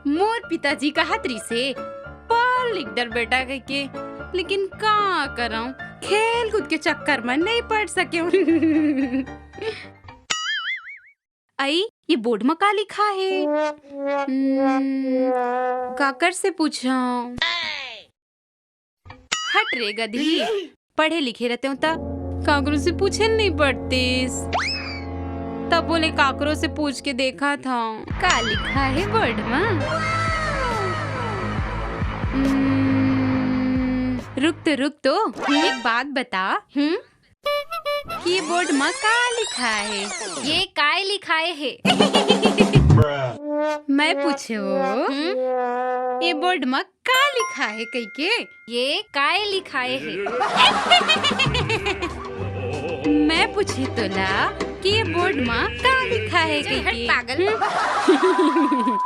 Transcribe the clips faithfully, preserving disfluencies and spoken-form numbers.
मोर पिताजी कहत रिसे, "पढ़ लिख डर बेटा," कहिके, लेकिन का करंव, खेल कूद के चक्कर म नइ पढ़ सकेंव। अई, ये बोर्ड म का लिखा हे? हम्म, काकर से पूछंव? हट रे गधी, पढ़े लिखे रहतेंव त काकरो से पूछे ल नइ पड़तिस। तब बोले काकरो से पूछ के देखत हंव, का लिखा हे बोर्ड म? हम्म, रुक तो, रुक तो, एक बात बता, हम्म? कि ये बोर्ड म का लिखा हे? ये काय लिखाए हे? मैं पूछे हो, हम्म? ये बोर्ड म का लिखा हे कहिके? ये काय लिखाए हे? मैं पूछे तोला कि ये बोर्ड म का लिखा हे चल हट कहिके? पागल। हम्म?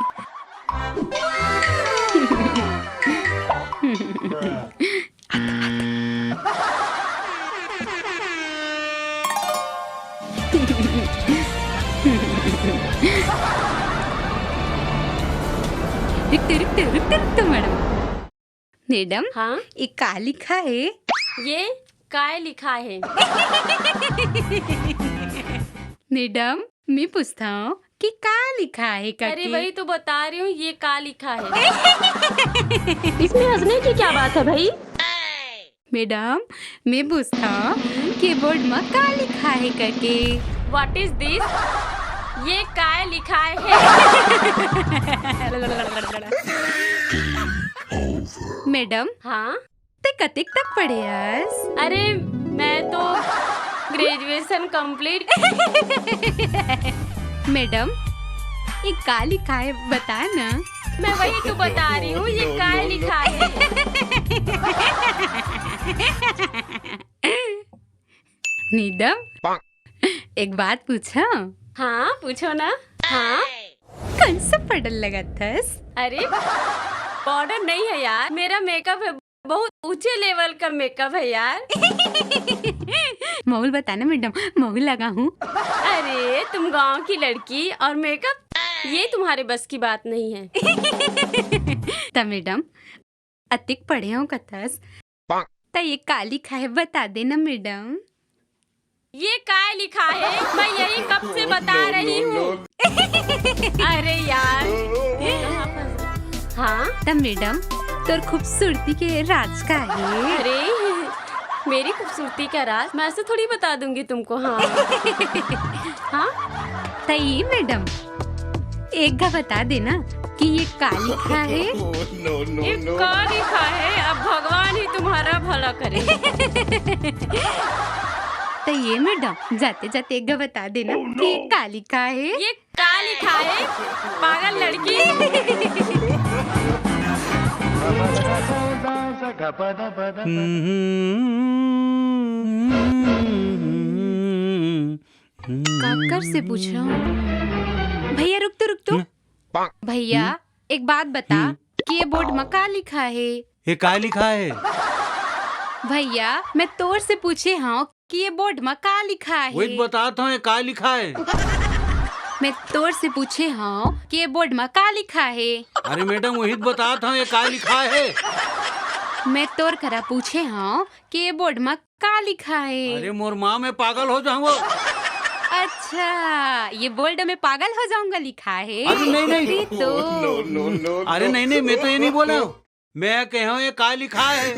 रुक तो, रुक तो, रुक तो, रुक तो, मैडम। मैडम, हाँ? ये का लिखा हे? ये काय लिखा हे? मैडम, मैं पूछत हंव कि का लिखा हे अरे, कहिके? वही तो बता रही हूँ, ये का लिखा हे? इसमें हंसने की क्या बात है भाई? मैडम, मैं पूछत हंव कि बोर्ड म का लिखा हे कहिके? What is this? ये काय लिखाए हे? मैडम, तैं कतेक तक पढ़े हस? अरे, मैं तो graduation complete। मैडम, ये का लिखा हे, बता ना। मैं वही तो बता रही हूँ, ये काय लिखा हे। मैडम, एक बात पूछंव? हाँ, पूछो ना। हाँ। कौन सा पाउडर लगाथस? अरे, पाउडर नहीं है यार, मेरा makeup है, बहुत ऊंचे level का makeup है यार। महुल बता ना मैडम, महुल लगाहूँ। अरे, तुम गांव की लड़की और makeup, ये तुम्हारे बस की बात नहीं है। त मैडम, अतिक पढ़े हंव कथस, त ये का लिखा हे, बता दे ना मैडम। ये काय लिखा हे? मैं यही कब से बता रही हूँ। अरे यार। हाँ? त मैडम, तोर खूबसूरती के राज का हे? अरे, मेरी खूबसूरती का राज मैं ऐसे थोड़ी बता दूंगी तुमको। हाँ। हाँ? त ये मैडम, एक घा बता देना कि ये का लिखा हे? ये का लिखा हे? अब भगवान ही तुम्हारा भला करे। त ये मैडम, जाते जाते एक घा बता देना कि ये का लिखा हे? ये का लिखा हे, पागल लड़की? काकर से पूछंव? भैया, रुक तो, रुक तो। हम्म। भैया, हम्म। एक बात बता हम्म। कि ये बोर्ड म का लिखा हे? ये का लिखा हे? भैया, मैं तोर से पूछे हंव कि ये बोर्ड म का लिखा हे? वही तो बतात हंव, ये का लिखा हे? मैं तोर से पूछे हंव कि ये बोर्ड म का लिखा हे? अरे मैडम, वही तो बतात हंव, ये का लिखा हे? मैं तोर करा पूछे हंव कि ये बोर्ड म का लिखा हे? अरे मोर माँ, मैं पागल हो जाऊंगा। अच्छा, ये बोर्ड में पागल हो जाऊंगा लिखा हे? अरे नहीं, नहीं। अरे तो अरे नहीं, नहीं, मैं तो ये नहीं बोला हूँ। मैं कहे हंव, ये का लिखा हे?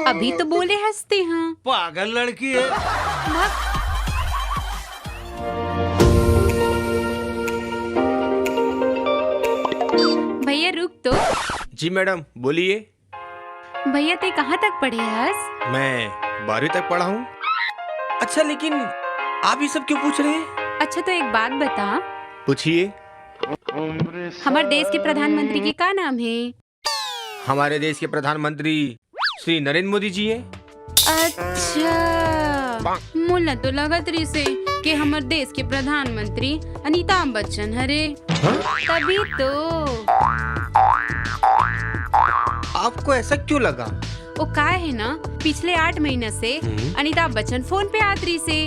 अभी तो बोले हंसते हैं। पागल लड़की हे। भाग। भैया रुक तो। जी मैडम, बोलिए। भैया, तैं कहाँ तक पढ़े हस? मैं बारहवीं तक पढ़ा हूँ। अच्छा, लेकिन आप ये सब क्यों पूछ रहे हैं? अच्छा, तो एक बात बता। पूछिए। हमारे देश के प्रधानमंत्री के का नाम हे? हमारे देश के प्रधानमंत्री श्री नरेंद्र मोदी जी हे। अच्छा, मोला तो लगत रहिसे कि हमर देश के प्रधानमंत्री अमिताभ बच्चन हरे। तभी तो। आपको ऐसा क्यों लगा? वो का हे ना, पिछले आठ महीना से हम्म। अमिताभ बच्चन फोन पे आत रहिसे।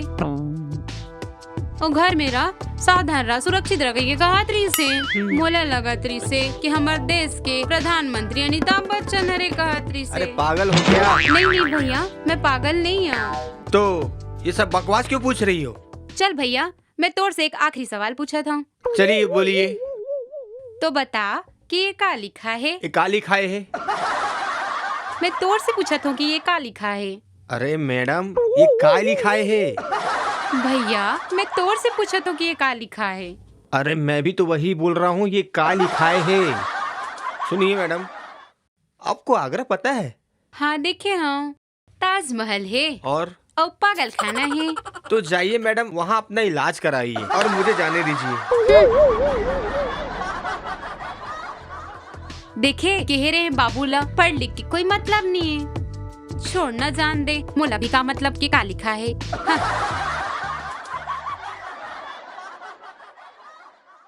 वो घर में रह, सावधान रह, सुरक्षित रह कहिके कहत रहिसे। हम्म। मोला लगत रहिसे कि हमर देश के प्रधानमंत्री अमिताभ बच्चन हरे कहत रहिसे। अरे पागल हो क्या? नहीं, नहीं भैया, मैं पागल नहीं हूँ। तो ये सब बकवास क्यों पूछ रही हो? चल भैया, मैं तोर से एक आखिरी सवाल पूछत हूँ। चलिए बोलिए। तो बता कि ये का लिखा हे? ये का लिखाए हे? मैं तोर से पूछत हूँ कि ये का लिखा हे? अरे मैडम, ये का लिखाए हे? भैया, मैं तोर से पूछत हूँ कि ये का लिखा हे? अरे मैं भी तो वही बोल रहा हूँ, ये का लिखाए हे? सुनिए मैडम, आपको आगरा पता है? हाँ, देखे हूँ। ताजमहल हे। और? और पागल खाना हे। तो जाइए मैडम, वहाँ अपना इलाज कराइए और मुझे जाने दीजिए। देखे, कहे रहे बाबू ला पढ़ लिख के कोई मतलब नहीं हे। छोड़ ना, जान दे, मोला भी का मतलब कि का लिखा हे। हाँ।